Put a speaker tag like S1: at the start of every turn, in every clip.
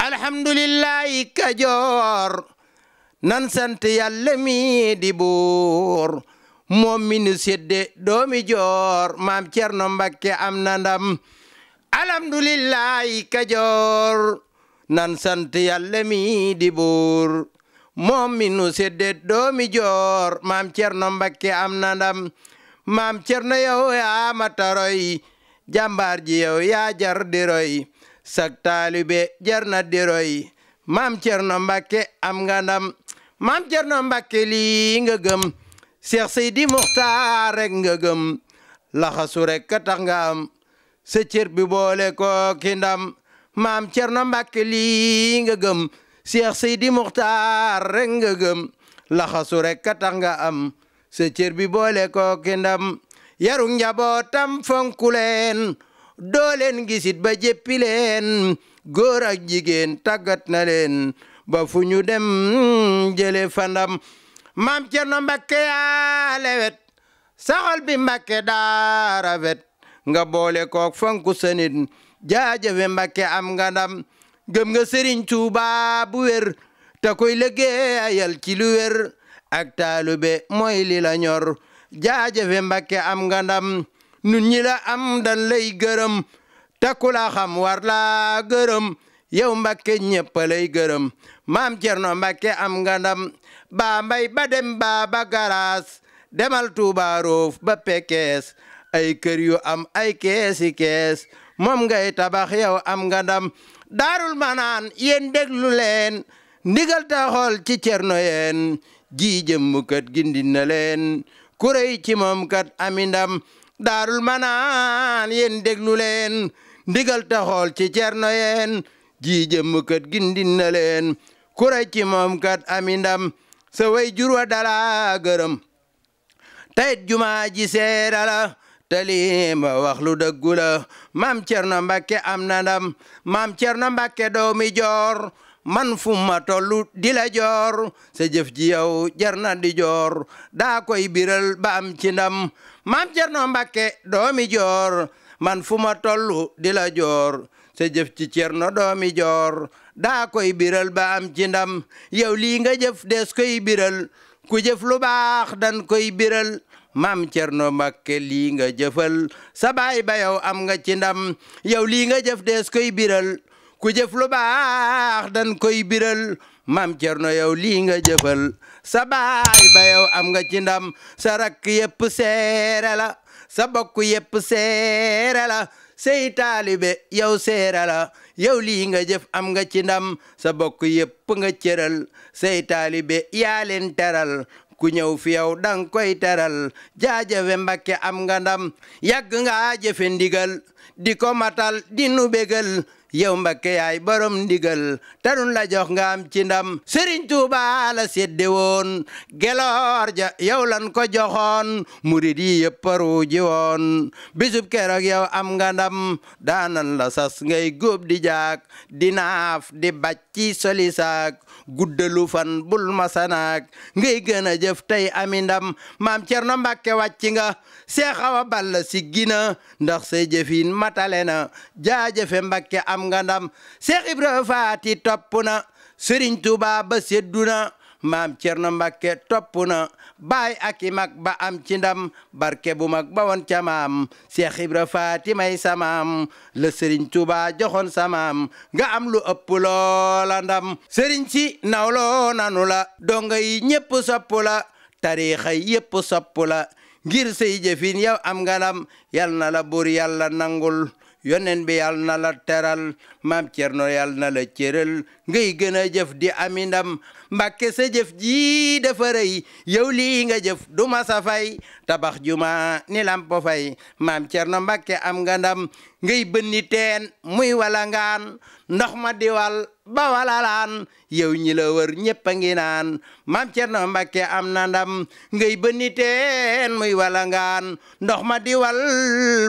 S1: alhamdulillahi Kajoor nan sant Yàlla mi di buur moom mi nu sedde doomi joor maam Cerno Mbakke am na ndam alhamdulillahi Kajoor nan sant Yàlla mi di buur moom mi nu sedde doomi joor maam Cerno Mbakke am na ndam maam Cerno yow yaa mata roy jàmbaar ji yow yaa jar di roy sak taalibe jar na di roy maam Cerno Mbakke am nga ndam maam Cerno Mbakke lii nga gëm Seex Seydi Muxtaar rek nga gëm laxasu rek ka tax nga am sa cër bi boole ko ki ndam maam Cerno Mbakke lii nga gëm Seex Seydi Muxtaar rek nga gëm laxasu rek ka tax nga am sa cër bi boole ko ki ndam yaru njabootam fonku leen doo leen gisit ba jéppi leen góor ak jigéen tàggat na leen ba fu ñu dem jële fa ndam maam Cerno Mbakke yaa lewet saxol bi Mbakke daa rafet nga boole kook fonku sa nit jaajëfe Mbakke am nga ndam gëm nga Sëriñ Tuuba bu wér te koy liggéeyal ci lu wér ak taalube mooy li la ñor jaajëfe Mbakke am nga ndam nun ñi la am dan lay gërëm takku la xam war la gërëm yow Mbakke ñëpp lay gërëm maam Cerno Mbakke am nga ndam ba mbay ba dem ba garaas demal Tuuba roof ba Pekes ay kër yu am ay keesi kees moom ngay tabax yow am nga ndam Daarul Manaan yéen déglu leen ndigal taxol ci Cerno yeen ji jëmm kat gindi na leen kurey ci moom kat ami ndam Daarul Manaan yéen déglu leen ndigal taxol ci Cerno yeen ji jëmm kat gindi na leen kurey ci moom kat ami ndam sa way jur wa dala gërëm tayit jumaa ji seera la tali ma wax lu dëggu la maam Cerno Mbakke am na ndam maam Cerno Mbakke doomi joor man fu ma tollu di la joor sa jëf ji yow jar na di joor daa koy biral ba am ci ndam maam Cerno Mbakke doomi joor man fu ma tollu di la joor sa jëf ci Cerno doomi joor daa koy biral ba am ci ndam yow lii nga jëf des koy biral ku jëf lu baax dan koy biral maam Cerno Mbakke lii nga jëfal sa baay ba yow am nga ci ndam yow lii nga jëf des koy biral ku jëf lu baax dan koy biral maam Cerno yow lii nga jëfal sa baay ba yow am nga ci ndam sa rakk yépp seere la sa bokk yépp seere la say taalibe yow seere la yow lii nga jëf am nga ci ndam sa bokk yépp nga cëral say taalibe yaa leen teral ku ñëw fi yow dang koy teral jaajëfe Mbakke am nga ndam yàgg nga jëfe ndigal di ko matal di nu bégal yow Mbakke yaay borom ndigal tanun la jox nga am ci ndam Sëriñ Tuuba la sedde woon geloor ja yow lan ko joxoon murid yi yëpp paru ji woon bisub keroog yow am nga ndam daanan la sas ngay góob di jaak di naaf di bàcci soli saak guddalu fan bul masanaak ngay gën a jëf tey ami ndam maam Cerno Mbakke wàcc nga Seex Awa Balla siggi na ndax say jëfin matale na jaajëfe Mbakke am nga ndam Seex Ibra Faati topp na Sëriñ Tuuba ba seddu na maam Cerno Mbakke topp na baay ak i mag ba am ci ndam barke bu mag ba woon ca maam Seex Ibra Faati may samaam la Sëriñ Tuuba joxoon samaam nga am lu ëpp loola ndam sëriñ si nawloo nanu la donga yi ñépp sopp la tariixa yépp sopp la ngir say jëfin yow am nga ndam yal na la buur yàlla nangul yonen bi yal na la teral maam Cerno yal na la cëral ngay gën a jëf di ami ndam Mbakke sa jëf ji dafa rëy yow lii nga jëf du ma sa fay tabax juma ni lampo fay maam Cerno Mbakke am nga ndam ngay bënni teen muy wala ngaan ndox ma diwal ba walalaan yow ñi la wër ñépp a ngi naan maam Cerno Mbakke am na ndam ngay bënni teen muy wala ngaan ndox ma diwal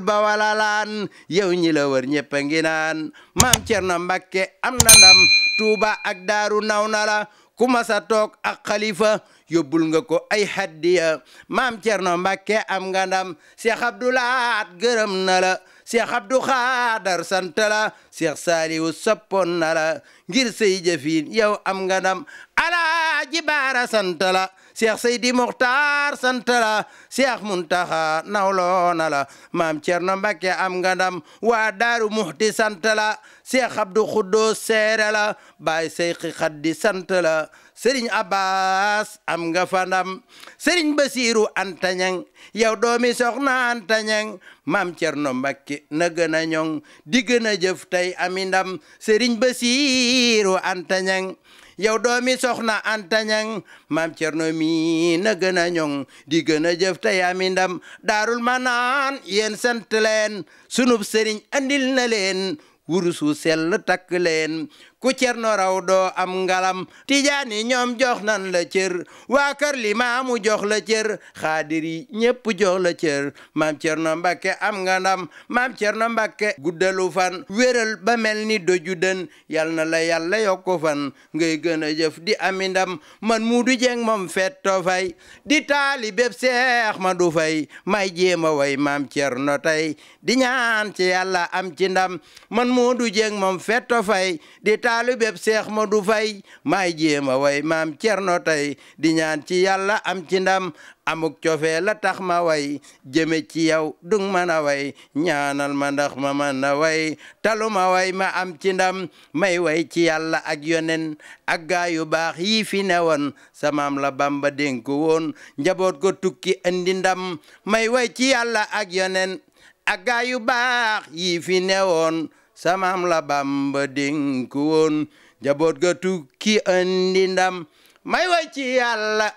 S1: ba walalaan yow ñi la wër ñépp a ngi naan maam Cerno Mbakke am na ndam Tuuba ak Daaru naw na la ku masa toog ak xalifa yóbbul nga ko ay haddiya maam Cerno Mbàkke am nga ndam Cheikh Abdou Lahat gërëm na la Cheikh Abdou Khadar sant la Cheikh Saliou soppoon na la ngir say jëfin yow am nga ndam Alaaji Baara sant la Cheikh Seydi Muxtaar sant la Cheikh Muntaxa nawloo na la maam Cerno Mbàkke am nga ndam waa Daaru Muxti sant la Cheikh Abdou Khuddoos seere la Baay Seyxi Xaddi sant la Sëriñ Abbas am nga fa ndam Sëriñ Basiiru Anta Ñaŋ yow doomi soxna Anta Ñaŋ maam Cerno Mbàkke na gën a ñoŋ di gën a jëf tey ami ndam Sëriñ Basiiru Anta Ñaŋ yow doomi soxna Anta Ñaŋ maam Cerno mi na gën a ñoŋ di gën a jëf tey ami ndam Daarul Manaan yéen sant leen sunub sëriñ andil na leen wurusu sell takk leen ku Cerno raw doo am ngalam Tijaani ñoom jox nan la cër waa kër Limaamu jox la cër Xaadiri ñépp jox la cër maam Cerno Mbàkke am nga ndam maam Cerno Mbàkke guddalu fan wéral ba mel ni doju dën yal na la yàlla yokku fan ngay gën a jëf di ami ndam man Muudu Jeng moom fetto fay di taalibeb Seex Madu Fay may jéema way maam Cerno tey di ñaan ci yàlla am ci ndam man Muudu Jeng moom fetto fay di taalibeb Seex Madu Fay may jéema way maam Cerno tey di ñaan ci yàlla am ci ndam amuk cofee la tax ma way jëme ci yow dung mën a way ñaanal ma ndax ma mën a way talu ma way ma am ci ndam may way ci yàlla ak yonen ak gaa yu baax yi fi newoon samaam la Bamba dénk woon njaboot ko tukki andi ndam may way ci yàlla ak yonen ak gaa yu baax yi fi newoon samaam la Bamba dénk woon njaboot ga tukki andi ndam may way ci yàlla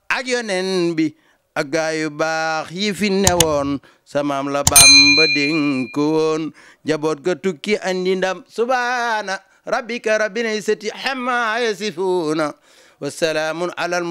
S1: ak yonen bi ak gaa yu baax yi fi newoon samaam la Bamba dénk woon njaboot ga tukki andi ndam subhaana rabbika rabbil izzati amma yasifuuna wa salaamun alal